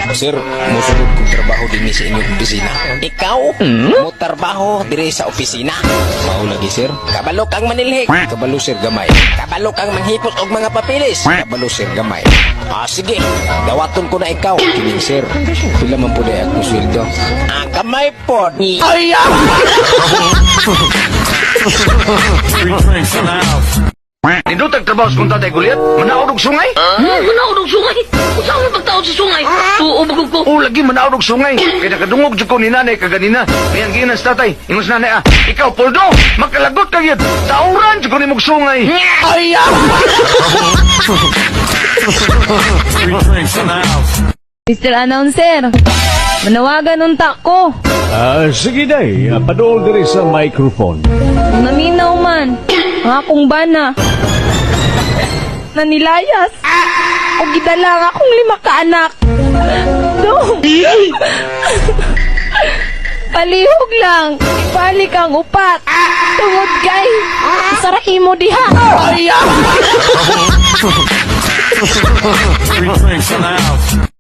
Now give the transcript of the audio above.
Sir, musulod kong trabaho dinhi sa inyong opisina. Ikaw, mo trabaho diri sa opisina? Mao lagi, sir. Kabalo kang manilhig? Kabalo, sir, gamay. Kabalo kang manghipos og mga papeles? Kabalo, sir, gamay. Ah, sige, dawaton ko na ikaw. Kining, sir, pila man po diay akong sweldo? Ah, gamay po. Ay. Free drinks in the house. Nindotag trabaho sa kong tatay Goliath, manaod og sungay. Manaod og sungay. Unsa man pagtaod sa sungay? Tuo ba ko? O lagi, manaod og sungay. Kay nakadungog jud ko ni nanay kaganina. Iyang giingnan sa tatay. Ingon sa nanay ah, "Ikaw, Poldo, makalagot ka gyud. Tauran jud ko nimog sungay." Ay! Free drinks in the house. Mr. Announcer, manawagan unta ko. Ah, sige day, paduol diri sa microphone. Naminaw man ang akong bana. Nanilayas. O gidala ang akong lima ka anak. Dong. Palihog lang. Ibalik ang upat. Tungod kay sarahi mo diha. Free drinks in the house.